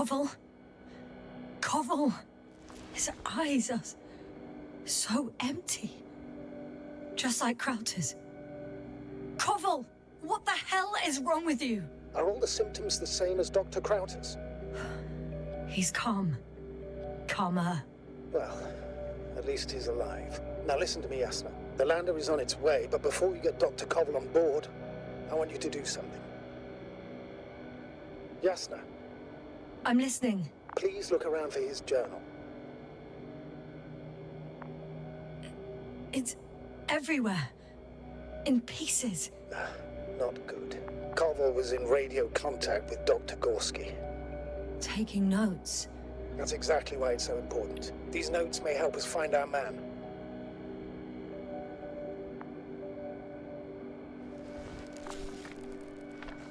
Koval? Koval! His eyes are so empty. Just like Krauter's. Koval! What the hell is wrong with you? Are all the symptoms the same as Dr. Krauter's? He's calm. Calmer. Well, at least he's alive. Now listen to me, Yasna. The lander is on its way, but before you get Dr. Koval on board, I want you to do something. Yasna, I'm listening. Please look around for his journal. It's everywhere. In pieces. Not good. Koval was in radio contact with Dr. Gorski. Taking notes. That's exactly why it's so important. These notes may help us find our man.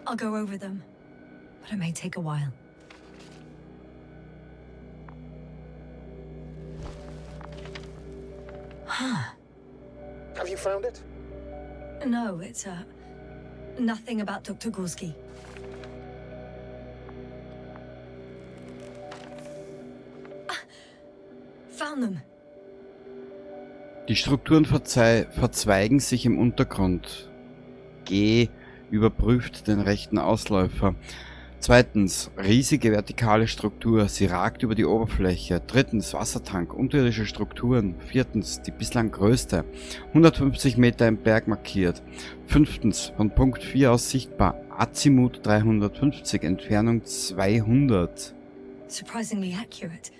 I'll go over them, but it may take a while. Huh. Have you found it? No, it's nothing about Dr. Gorski. Ah, found them. Die Strukturen verzweigen sich im Untergrund. G überprüft den rechten Ausläufer. Zweitens, riesige vertikale Struktur, sie ragt über die Oberfläche. Drittens, Wassertank, unterirdische Strukturen. Viertens, die bislang größte, 150 Meter im Berg markiert. Fünftens, von Punkt 4 aus sichtbar, Azimut 350, Entfernung 200. Surprisingly accurate.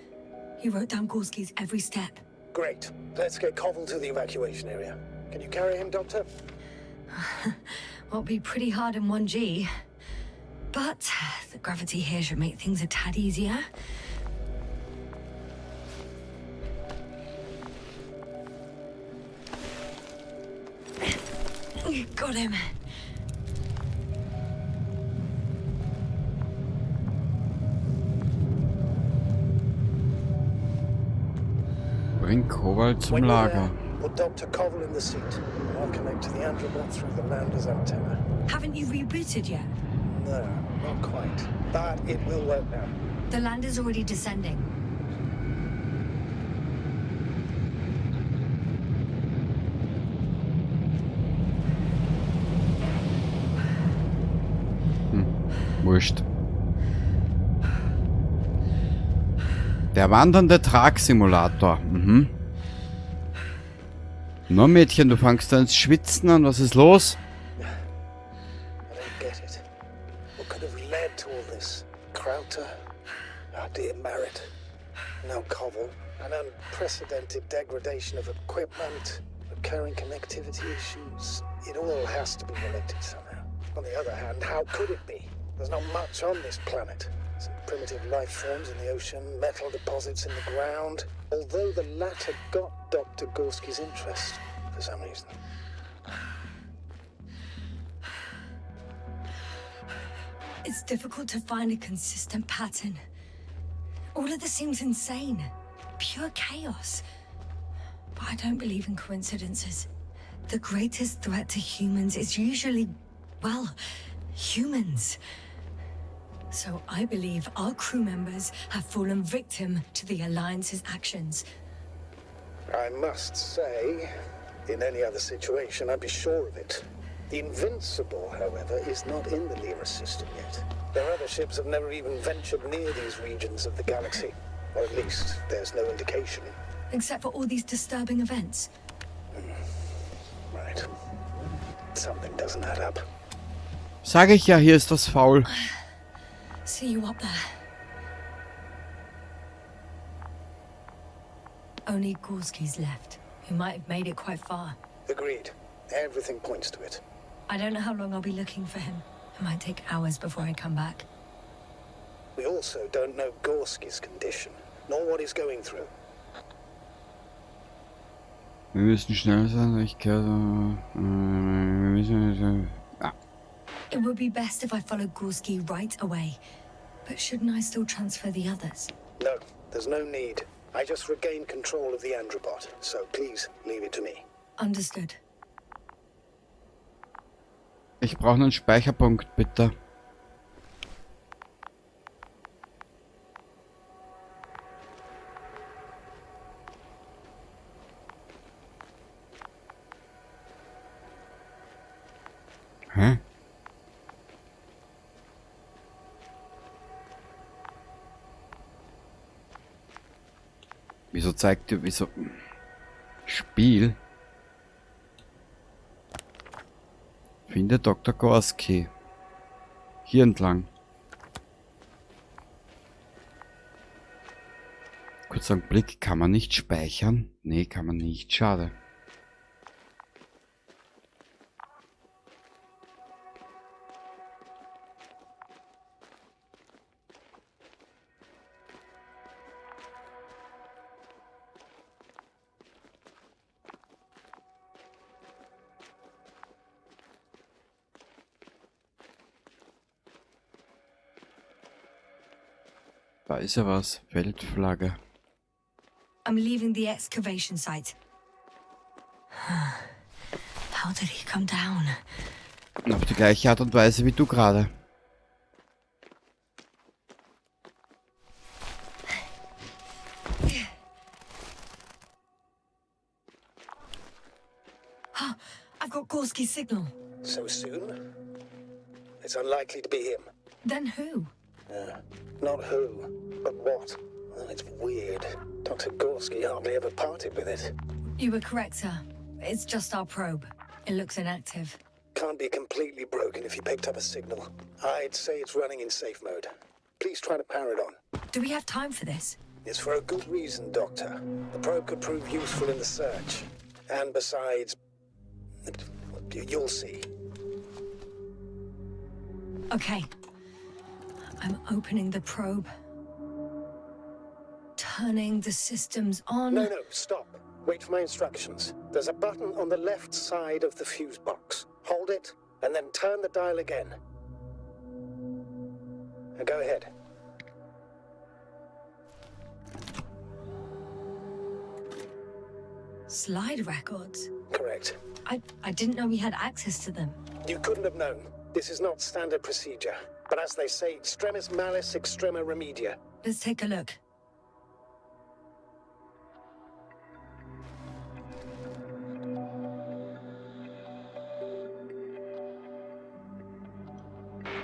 He wrote down Gorski's every step. Great. Let's get Koval to the evacuation area. Can you carry him, Doctor? Won't be pretty hard in 1G. But the gravity here should make things a tad easier. Got him. Bring Koval zum When you're Lager. there, put Dr. Koval in the seat, and I'll connect to the Androbot through the lander's antenna. Haven't you rebooted yet? No, not quite. But it will work now. The lander's already descending. Wurscht. Der wandernde Tragsimulator. No, Mädchen, du fangst da ins Schwitzen an. Was ist los? I don't get it. What could have led to all this? Krauter, our dear Marit, now Koval, an unprecedented degradation of equipment, recurring connectivity issues. It all has to be related somehow. On the other hand, how could it be? There's not much on this planet. Some primitive life forms in the ocean, metal deposits in the ground. Although the latter got Dr. Gorski's interest for some reason. It's difficult to find a consistent pattern. All of this seems insane. Pure chaos. But I don't believe in coincidences. The greatest threat to humans is usually, well, humans. So I believe our crew members have fallen victim to the Alliance's actions. I must say, in any other situation, I'd be sure of it. The Invincible, however, is not in the Lyra system yet. Their other ships have never even ventured near these regions of the galaxy. Or at least, there's no indication. Except for all these disturbing events. Right. Something doesn't add up. Sag ich ja, hier ist das faul. See you up there. Only Gorski's left, who might have made it quite far. Agreed. Everything points to it. I don't know how long I'll be looking for him. It might take hours before I come back. We also don't know Gorski's condition, nor what he's going through. Wir müssen schnell sein, ich kann, wir müssen, ah. It would be best if I followed Gorski right away. But shouldn't I still transfer the others? No, there's no need. I just regained control of the Androbot, so please leave it to me. Understood. Ich brauche einen Speicherpunkt, bitte. Wieso zeigt ihr, wieso... Spiel? Finde Dr. Gorski. Hier entlang. Kurz einen Blick, kann man nicht speichern? Nee, kann man nicht. Schade. Da ist ja was. Feldflagge. I'm leaving the excavation site. How did he come down? Auf die gleiche Art und Weise wie du gerade. I've got Gorski's signal. So soon? It's unlikely to be him. Then who? Not who, but what. Well, it's weird. Dr. Gorski hardly ever parted with it. You were correct, sir. It's just our probe. It looks inactive. Can't be completely broken if you picked up a signal. I'd say it's running in safe mode. Please try to power it on. Do we have time for this? It's for a good reason, Doctor. The probe could prove useful in the search. And besides, you'll see. Okay. I'm opening the probe. Turning the systems on. No, no, stop. Wait for my instructions. There's a button on the left side of the fuse box. Hold it, and then turn the dial again. Now go ahead. Slide records? Correct. I didn't know we had access to them. You couldn't have known. This is not standard procedure. But as they say, extremis malis extrema remedia. Let's take a look.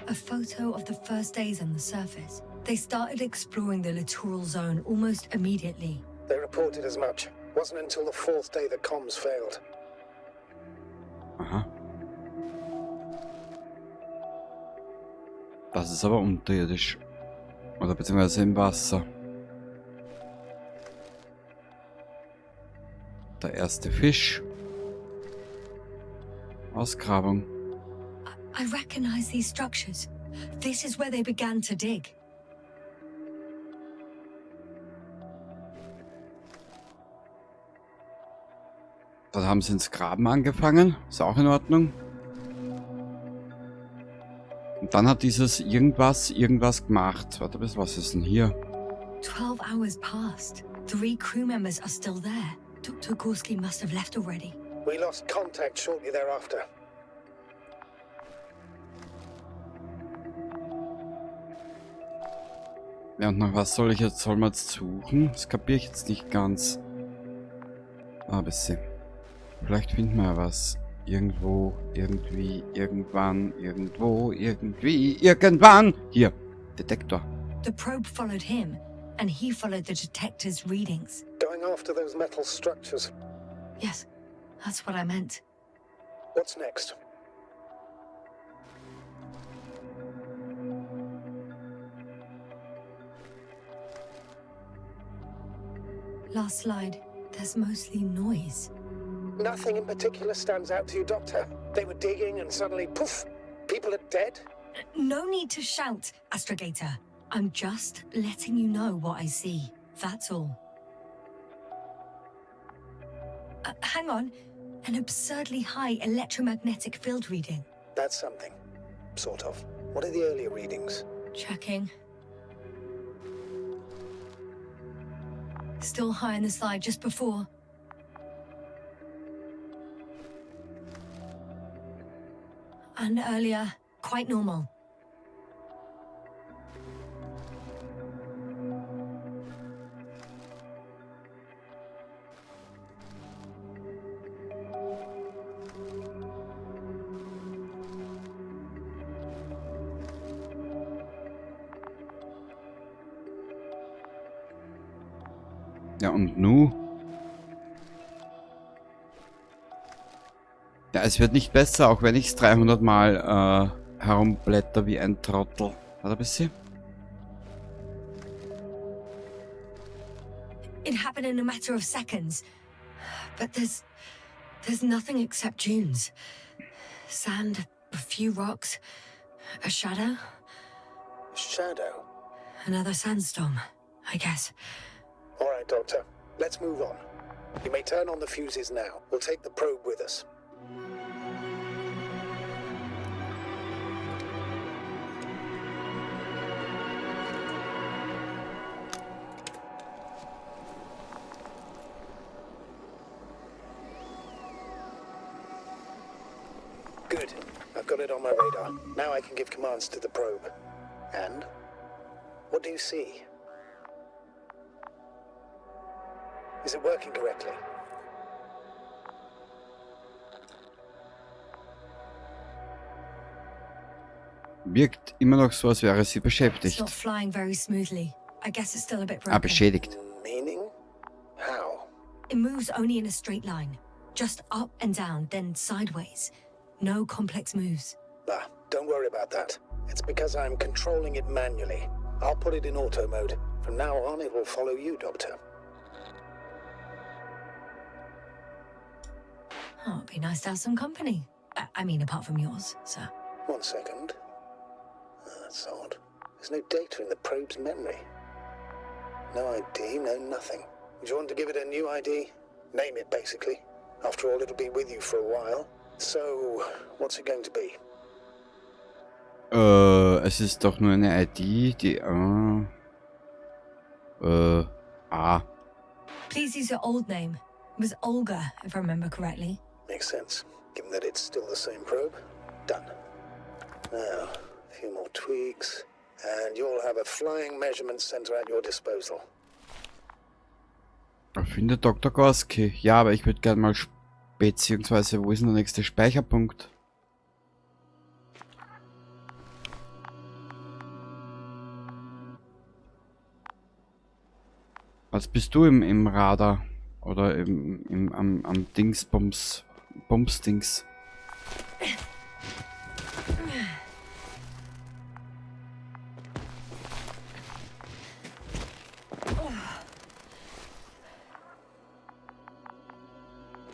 A photo of the first days on the surface. They started exploring the littoral zone almost immediately. They reported as much. Wasn't until the fourth day that comms failed. Aha. Das ist aber unterirdisch. Oder beziehungsweise im Wasser. Der erste Fisch. Ausgrabung. I recognize these structures. This is where they began to dig. Dann haben sie ins Graben angefangen. Ist auch in Ordnung. Und dann hat dieses irgendwas gemacht. Warte, was ist denn hier? 12 hours passed. 3 crew members are still there. Dr. Gorski must have left already. We lost contact shortly thereafter. Ja, und nach was soll ich jetzt, soll man jetzt suchen? Das kapiere ich jetzt nicht ganz. Ah, bisschen. Vielleicht finden wir ja was. Irgendwo, irgendwie, irgendwann, irgendwo, irgendwie, irgendwann. Hier, Detektor. The probe followed him, and he followed the detector's readings. Going after those metal structures. Yes, that's what I meant. What's next? Last slide. There's mostly noise. Nothing in particular stands out to you, Doctor. They were digging and suddenly, poof, people are dead. No need to shout, Astrogator. I'm just letting you know what I see. That's all. Hang on. An absurdly high electromagnetic field reading. That's something. Sort of. What are the earlier readings? Checking. Still high on the slide just before. And earlier, quite normal. Ja, und nu? Ja, es wird nicht besser, auch wenn ich es 300 Mal herumblätter wie ein Trottel. Warte ein bisschen. It happened in a matter of seconds. But there's nothing except dunes. Sand, a few rocks, a shadow. A shadow? Another sandstorm, I guess. All right, Doctor. Let's move on. You may turn on the fuses now. We'll take the probe with us. Good. I've got it on my radar. Now I can give commands to the probe. And? What do you see? Is it working correctly? Wirkt immer noch so, als wäre sie It's beschäftigt. not flying very smoothly. I guess it's still a bit Ah, broken. beschädigt. Meaning? How? It moves only in a straight line. Just up and down, then sideways. No complex moves. Ah, don't worry about that. It's because I'm controlling it manually. I'll put it in auto mode. From now on, it will follow you, Doctor. Oh, it'd be nice to have some company. I mean, apart from yours, sir. 1 second. That's odd. There's no data in the probe's memory. No ID, no nothing. Would you want to give it a new ID? Name it, basically. After all, it'll be with you for a while. So, what's it going to be? Es ist doch nur eine ID, die... A. Please use your old name. It was Olga, if I remember correctly. Makes sense, given that it's still the same probe. Done. Now, a few more tweaks, and you'll have a flying measurement center at your disposal. Finde Dr. Gorski. Ja, aber ich würde gerne mal beziehungsweise, wo ist denn der nächste Speicherpunkt? Was bist du im Radar? Oder am Dingsbums, Bums-Dings?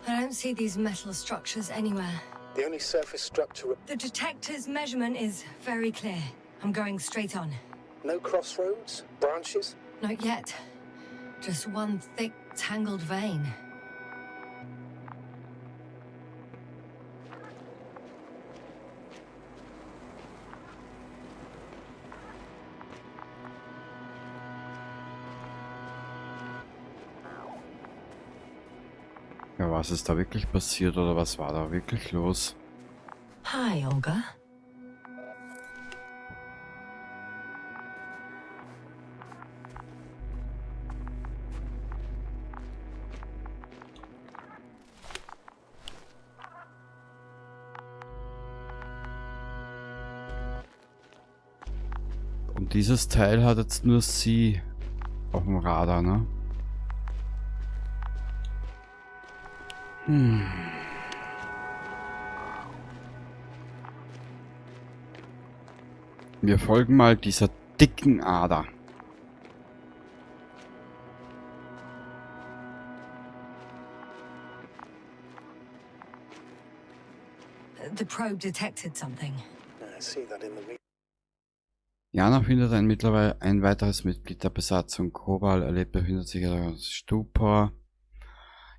I don't see these metal structures anywhere. The only surface structure... The detector's measurement is very clear. I'm going straight on. No crossroads? Branches? Not yet. Just one thick, tangled vein. Ja, was ist da wirklich passiert oder was war da wirklich los? Hi, Olga. Und dieses Teil hat jetzt nur sie auf dem Radar, ne? Wir folgen mal dieser dicken Ader. The probe detected something. I see that in the Jana findet mittlerweile ein weiteres Mitglied der Besatzung. Kobal erlebt, befindet sich in Stupor.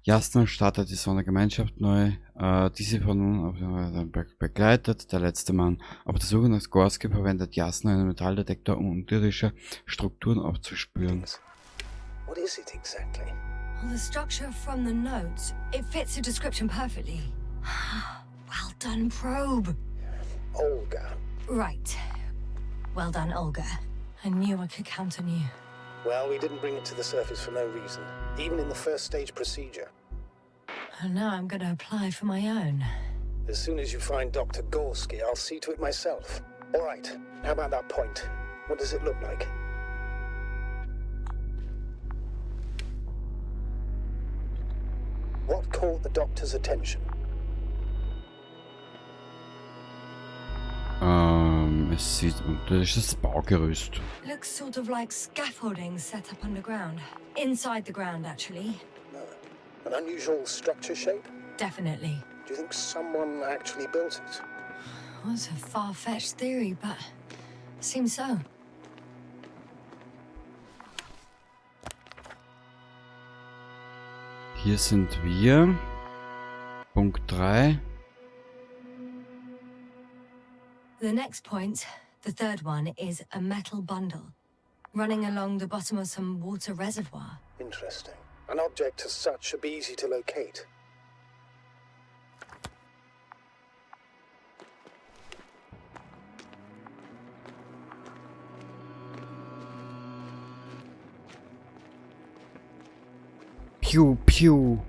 Jasna startet die Sondergemeinschaft neu, die sie von nun auf begleitet. Der letzte Mann. Auf der Suche nach Gorski verwendet Jasna einen Metalldetektor, um unterirdische Strukturen aufzuspüren. What is it exactly? Well, the structure from the notes, it fits the description perfectly. Well done, probe. Olga. Right. Well done, Olga. I knew I could count on you. Well, we didn't bring it to the surface for no reason, even in the first stage procedure. And now I'm going to apply for my own. As soon as you find Dr. Gorski, I'll see to it myself. All right, how about that point? What does it look like? What caught the doctor's attention? Es sieht unterirdisches Baugerüst. Looks sort of like scaffolding set up underground. Inside the ground, actually. No. An unusual structure shape? Definitely. Do you think someone actually built it? Well, it's a far-fetched theory, but seems so. Hier sind wir. Punkt 3. The next point, the third one, is a metal bundle running along the bottom of some water reservoir. Interesting. An object as such should be easy to locate. Piu, piu.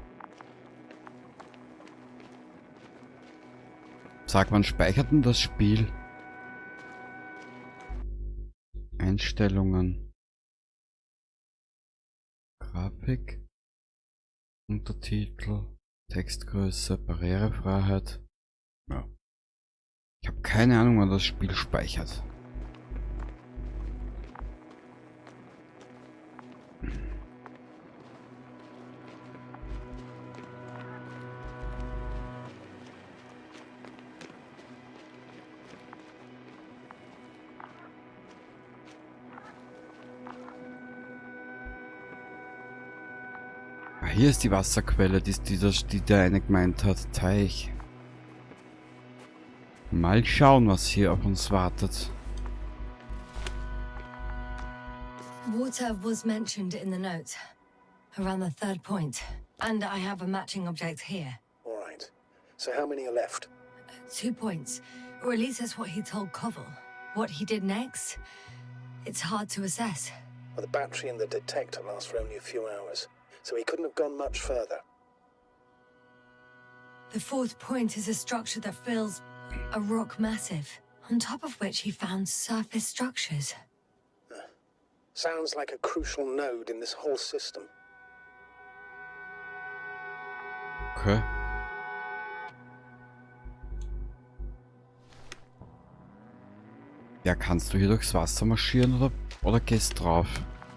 Sag, wann speichert denn das Spiel? Einstellungen. Grafik. Untertitel. Textgröße. Barrierefreiheit. Ja. Ich habe keine Ahnung, wann das Spiel speichert. Ah, hier ist die Wasserquelle, die der eine gemeint hat. Teich. Mal schauen, was hier auf uns wartet. Water was mentioned in the note, around the third point. And I have a matching object here. All right. So how many are left? 2 points. Or at least that's what he told Koval. What he did next? It's hard to assess. Well, the battery in the detector lasts for only a few hours, so he couldn't have gone much further. The fourth point is a structure that fills a rock massive, on top of which he found surface structures. Sounds like a crucial node in this whole system. Okay. Ja, kannst du hier durchs Wasser marschieren oder gehst drauf?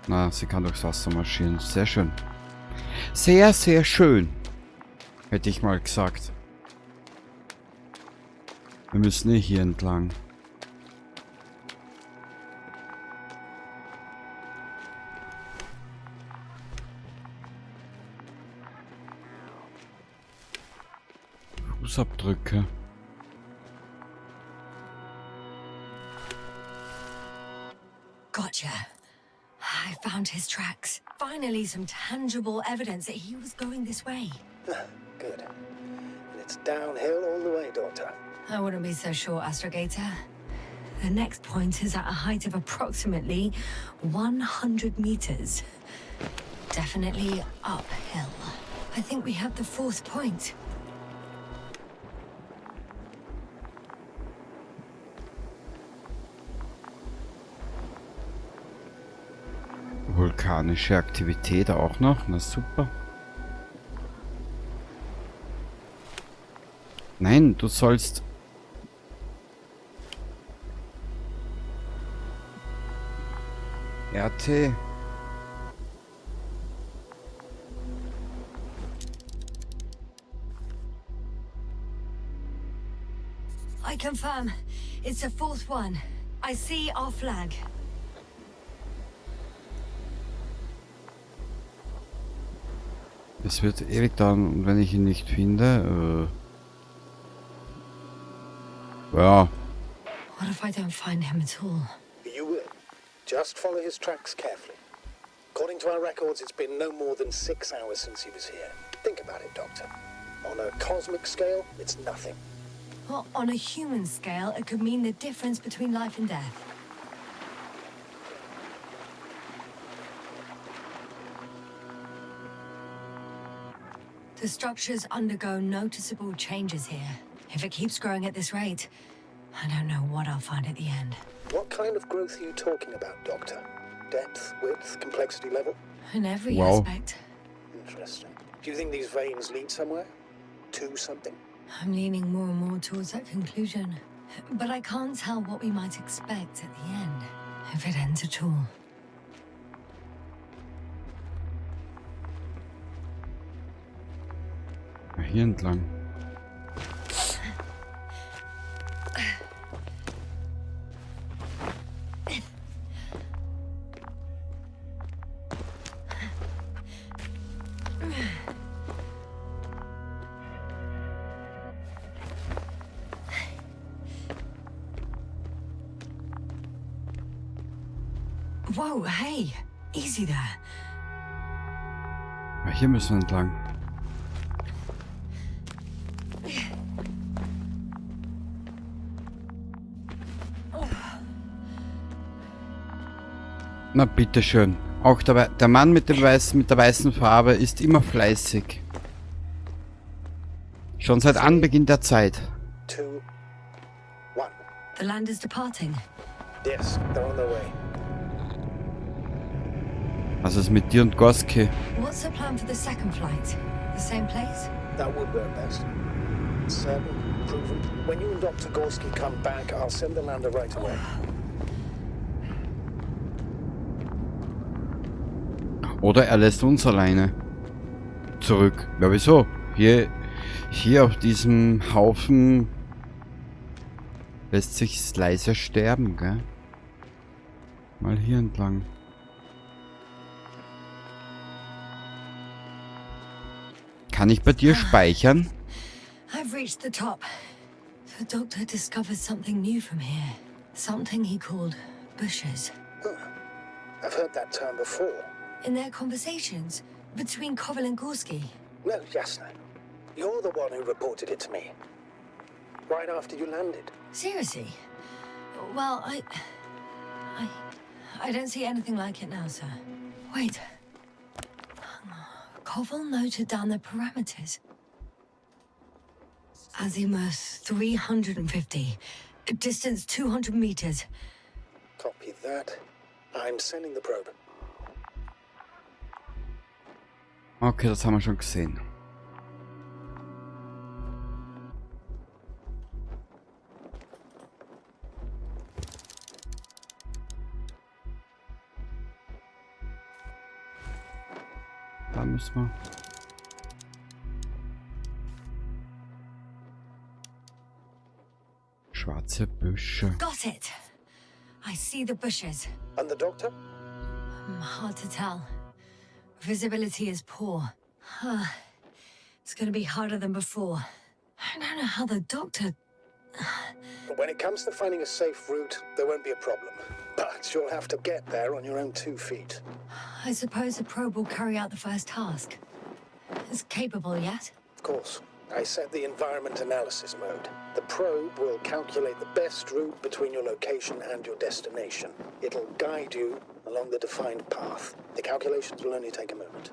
Na, sie kann durchs Wasser marschieren. Sehr schön. Sehr, sehr schön. Hätte ich mal gesagt. Wir müssen hier entlang. Fußabdrücke. Gotcha. I found his tracks. Finally, some tangible evidence that he was going this way. Good. And it's downhill all the way, Doctor. I wouldn't be so sure, Astrogator. The next point is at a height of approximately 100 meters. Definitely uphill. I think we have the fourth point. Vulkanische Aktivität auch noch. Na super. Nein, du sollst... RT. I confirm. It's the fourth one. I see our flag. Es wird ewig dauern, und wenn ich ihn nicht finde, ja. What if I don't find him at all? You will. Just follow his tracks carefully. According to our records, it's been no more than 6 hours since he was here. Think about it, Doctor. On a cosmic scale, it's nothing. Well, on a human scale, it could mean the difference between life and death. The structures undergo noticeable changes here. If it keeps growing at this rate, I don't know what I'll find at the end. What kind of growth are you talking about, Doctor? Depth, width, complexity level? In every Wow. aspect. Interesting. Do you think these veins lead somewhere? To something? I'm leaning more and more towards that conclusion. But I can't tell what we might expect at the end, if it ends at all. Hier entlang. Whoa, hey! Easy there. Ah, hier müssen wir entlang. Na bitteschön. Auch der Mann mit dem weißen, mit der weißen Farbe ist immer fleißig. Schon seit Anbeginn der Zeit. 2, 1. The lander's departing. Yes, they're on their way. Was ist mit dir und Gorski? What's the plan for the second flight? The same place? That would work best. Certain, proven. When you and Dr. Gorski come back, I'll send the lander right away. Oder er lässt uns alleine zurück. Ja, wieso? Hier auf diesem Haufen lässt sich leise sterben, gell? Mal hier entlang. Kann ich bei dir speichern? I've reached the top. The doctor discovered something new from here. Something he called bushes. Huh. I've heard that term before. In their conversations between Koval and Gorski. No, Yasna. You're the one who reported it to me. Right after you landed. Seriously? Well, I don't see anything like it now, sir. Wait. Koval noted down the parameters. Azimuth 350. Distance 200 meters. Copy that. I'm sending the probe. Okay, das haben wir schon gesehen. Da müssen wir. Schwarze Büsche. Got it. I see the bushes. And the doctor? Hard to tell. Visibility is poor. Huh. It's going to be harder than before. I don't know how the doctor... But when it comes to finding a safe route, there won't be a problem. But you'll have to get there on your own 2 feet. I suppose the probe will carry out the first task. It's capable, yes? Of course. I set the environment analysis mode. The probe will calculate the best route between your location and your destination. It'll guide you along the defined path. The calculations will only take a moment.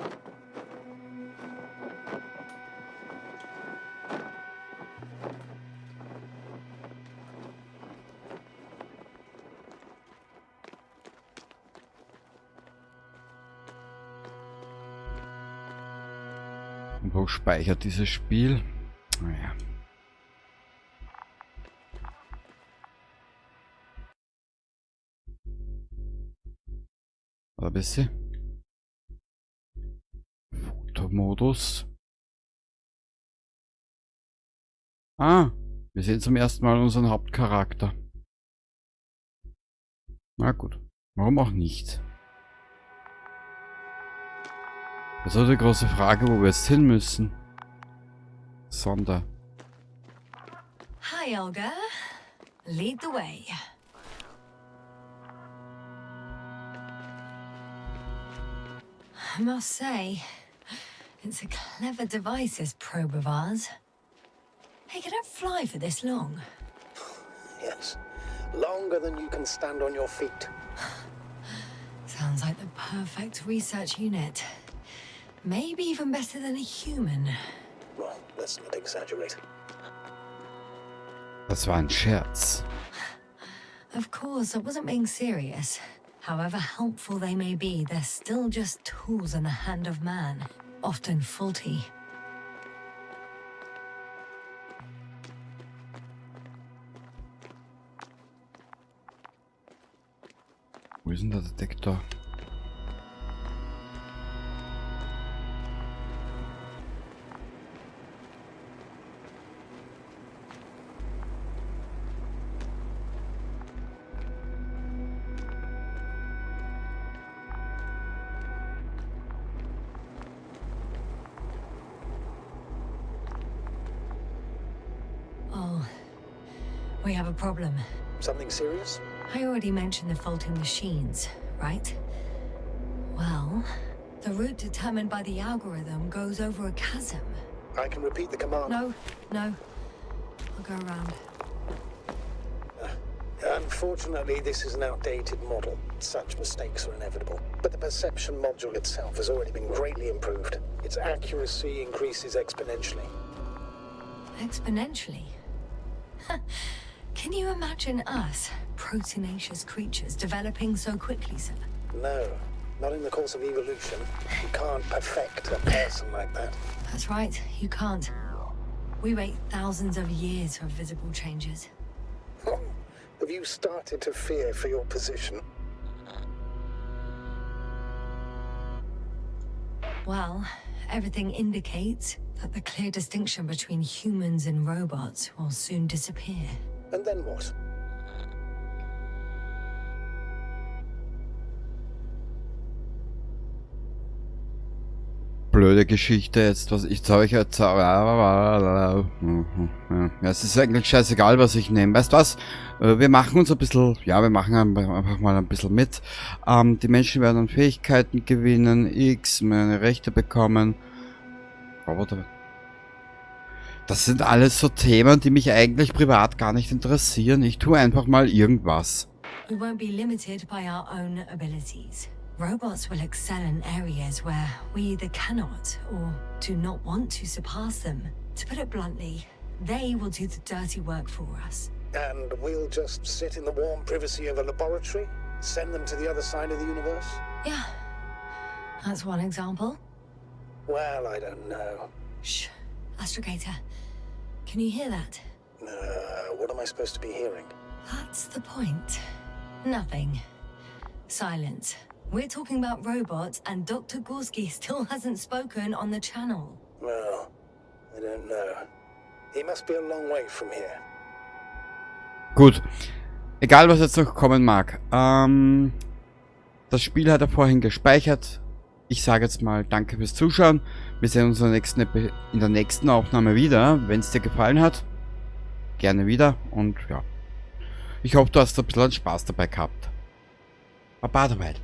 Und wo speichert dieses Spiel? Naja. Da bist du. Fotomodus. Ah, wir sehen zum ersten Mal unseren Hauptcharakter. Na gut, warum auch nicht? Das ist die große Frage, wo wir jetzt hin müssen. Sonder. Hi, Olga. Lead the way. I must say, it's a clever device, this probe of ours. Hey, can it fly for this long? Yes. Longer than you can stand on your feet. Sounds like the perfect research unit. Maybe even better than a human. Well, let's not exaggerate. Das war ein Scherz. Of course, I wasn't being serious. However helpful they may be, they're still just tools in the hand of man. Often faulty. Wo ist denn der Detektor? Oh, we have a problem. Something serious? I already mentioned the faulty machines, right? Well, the route determined by the algorithm goes over a chasm. I can repeat the command. No, no. I'll go around. Unfortunately, this is an outdated model. Such mistakes are inevitable. But the perception module itself has already been greatly improved. Its accuracy increases exponentially. Exponentially? Can you imagine us, proteinaceous creatures, developing so quickly, sir? No, not in the course of evolution. You can't perfect a person like that. That's right, you can't. We wait thousands of years for visible changes. Have you started to fear for your position? Well, everything indicates that the clear distinction between humans and robots will soon disappear. And then what? Blöde Geschichte jetzt, was ich zeige jetzt. Ja, es ist eigentlich scheißegal, was ich nehme. Weißt du was? Wir machen uns ein bisschen, ja, wir machen einfach mal ein bisschen mit. Die Menschen werden an Fähigkeiten gewinnen, X, meine Rechte bekommen. Roboter. Das sind alles so Themen, die mich eigentlich privat gar nicht interessieren. Ich tue einfach mal irgendwas. We won't be limited by our own abilities. Robots will excel in areas where we either cannot or do not want to surpass them. To put it bluntly, they will do the dirty work for us. And we'll just sit in the warm privacy of a laboratory? Send them to the other side of the universe? Yeah, that's one example. Well, I don't know. Shh, Astrogator. Can you hear that? What am I supposed to be hearing? That's the point. Nothing. Silence. We're talking about robots, and Dr. Gorski still hasn't spoken on the channel. Well, I don't know. He must be a long way from here. Gut. Egal, was jetzt noch kommen mag. Das Spiel hat er vorhin gespeichert. Ich sage jetzt mal danke fürs Zuschauen. Wir sehen uns in der nächsten Aufnahme wieder. Wenn es dir gefallen hat, gerne wieder. Und ja, ich hoffe, du hast ein bisschen Spaß dabei gehabt. Baba dabei.